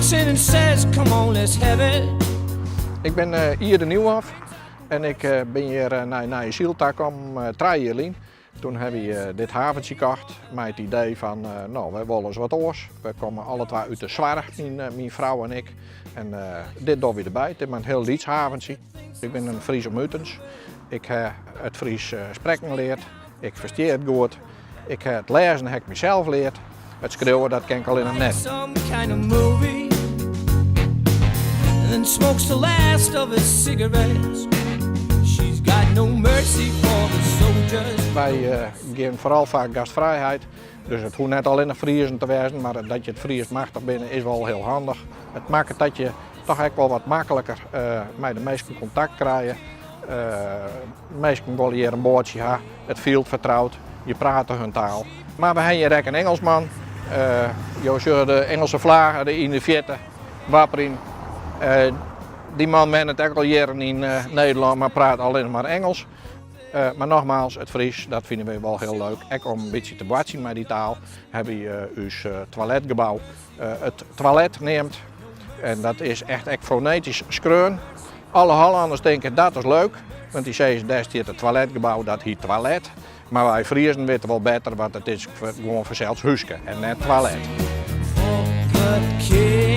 Walks in and says, come on, let's have it. Ik bin Ierde Nieuwhof en ik bin hjir nei Nijesyl ta kommen 3 jier lyn. Toen hawwe wy dit haventsje kocht mei it idee fan, no, wy wolle ris wat oars. Wy komme alle twa út de soarch, myn frou en ik. En dit dogge wy derby. It is mar in hiel lyts haventsje. Ik bin in Fries om utens. Ik ha it Fries sprekken leard. Ik ferstean it goed. Ik ha it lêzen ha ik mysels leard. It skriuwen dat ken ik allinnich net. Some kind of movie And then smokes the last of his cigarettes She's got no mercy for the soldiers Wy gean foaral foar gastfrijheid. Dus it hoecht net allinnich Friezen te wêzen, mar dat je it Fries machtich binne is wol hiel handich. It makket dat je toch ek wol wat makliker mei de minsken kontakt krije. Minsken wolle hjir in boatsje ha, it fielt fertroud, je prate hun taal. Mar we ha hjir ek in Ingelsman. Jo sjogge de Ingelse flage yn de fierte wapperjen. Dy man wennet ek al jierren yn Nederlân, mar praat allinnich mar Ingelsk. Mar nogmaals, it Fries, dat fine wy wol hiel leuk. Ek om in bytsje te boartsjen mei dy taal, hawwe wy ús toiletgebou it toilet neamd. En dat is echt ek fonetysk skreaun. Alle Hollanners tinke dat is leuk, want dy sizze dêr stiet it toiletgebou, dat hyt toilet. Mar wy Friezen witte wol better, want it is gewoan fansels húske en net toilet. For the king.